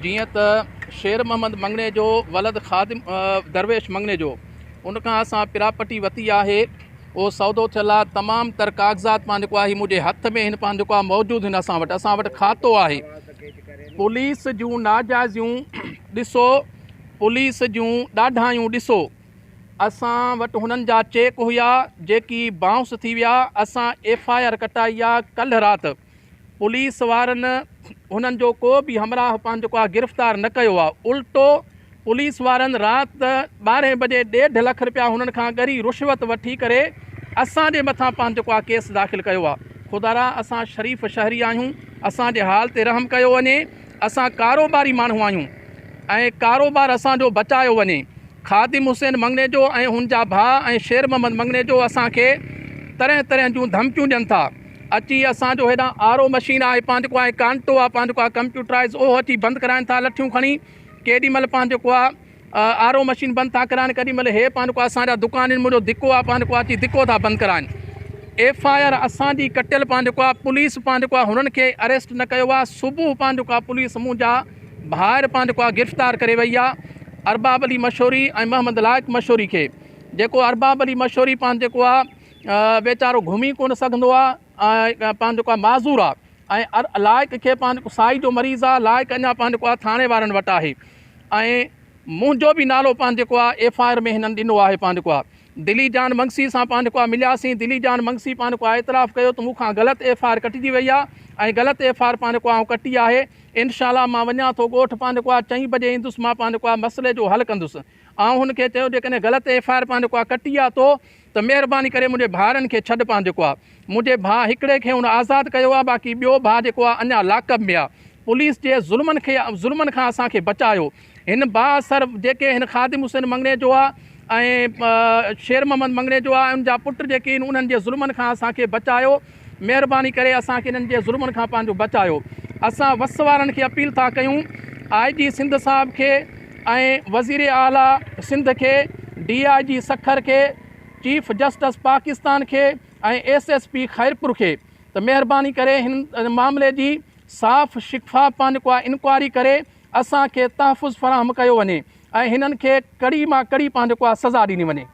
جيئن ته شير محمد مڱڻيجو ولد خادم درويش مڱڻيجو ان کان اسان پراپرٽي وتي آهي اهو سودو ٿيل آهي تمام تر ڪاغذات پان جيڪو آهي منهنجي هٿ ۾ هن پان جيڪو آهي موجود هن اسان وٽ کاتو آهي پوليس جون ناجائزيون ڏسو پوليس جون ڏاڍايون ڏسو اسان وٽ هنن جا چيڪ هيا جيڪي بائونس ٿي ويا اسان ايف I R ڪٽائي آ ڪلهه رات پوليس وارن هنن جو ڪو به همراهه پان جيڪو آ گرفتار نه ڪيو آ الٽو پوليس وارن رات ٻارهين بجي ڏيڍ لک رپيا هنن کان ڳري رشوت وٺي ڪري اسان جي مٿان پان جيڪو آ ڪيس داخل ڪيو آ خدارا اسان شريف شهري آهيون اسان جي حال تي رحم ڪيو وڃي اسان ڪاروباري ماڻهو آهيون ۽ ڪاروبار اسان جو بچايو وڃي خادم حسين مڱڻيجو ۽ هن جا ڀاء ۽ شير محمد مڱڻيجو اسان کي طرح طرح جون ڌمڪيون ڏين ٿا اچي اسان جو هيڏانهن آر او مشين آهي پان جيڪو آهي ڪانٽو آ پان جيڪو آ ڪمپيوٽرائز اهو اچي بند ڪرائين ٿا لٺيون کڻي ڪيڏي مھل پان جيڪو آ آر او مشين بند ٿا ڪرائن ڪيڏي مھل ھي پان جيڪو اسان جا دڪان آھن منھنجو دڪو آ پان جيڪو اچي دڪو ٿا بند ڪرائن ايف I R اسان جي ڪٽيل پان جيڪو آ پوليس پان جيڪو آ ھنن کي اريسٽ نه ڪيو آ صبح پان جيڪو آ پوليس منھنجا ڀائر پان جيڪو آ گرفتار ڪري وئي آ ارباب علي مشوري ۽ محمد لائق مشوري کي جيڪو ارباب علي مشوري پان جيڪو آ ويچارو گھمي ڪونه سگھندو آ ۽ پان جيڪو آ معذور آ ۽ لائق کي پان سائي جو مريض آ لائق اڃا پان جيڪو آ ٿاڻي وارن وٽ آهي ۽ منهنجو به نالو پان جيڪو آ ايف I R ۾ هنن ڏنو آهي پان جيڪو آ دلي جان منگسي سان پان جيڪو آ ملياسين دلي جان منگسي پان جيڪو آ اعتراف ڪيو ته مون کان غلط ايف I R ڪٽجي وئي آ ۽ غلط ايف I R پان جيڪو آ آئون ڪٽي آهي انشاء الله مان وڃان ٿو ڳوٺ پان جيڪو آ چئين بجي ايندس مان پان جيڪو آ مسئلي جو حل ڪندس آئون هن کي چيو جيڪڏهن غلط ايف I R پان جيڪو آ ڪٽي آ تو ته مهرباني ڪري منهنجي ڀائرن کي ڇڏ پان جيڪو آ منهنجي ڀاء هڪڙي کي هن آزاد ڪيو آ باقي ٻيو ڀاء جيڪو آ اڃا لاڪپ ۾ آ پوليس جي ظلمن کي ظلمن کان اسان کي بچايو هن بااثر جيڪي هن خادم حسين مڱڻيجو آ ۽ شير محمد مڱڻيجو آ ان جا پٽ جيڪي آهن انهن جي ظلمن کان اسان کي بچايو مهرباني ڪري اسان کي انهن جي ظلمن کان پنهنجو بچايو اسان وس وارن کي اپيل ٿا ڪيون آء جي سنڌ صاحب کي ۽ وزير اعليٰ سنڌ کي، ڊي I جي سکر کي، چيف جسٽس پاڪستان کي ۽ ايس ايس پي خيرپور کي ته مهرباني ڪري هن معاملي جي صاف شفاف پانڪوا انڪوائري ڪري اسان کي تحفظ فراهم ڪيو وڃي ۽ هنن کي ڪڙي مان ڪڙي پانڪوا سزا ڏني وڃي.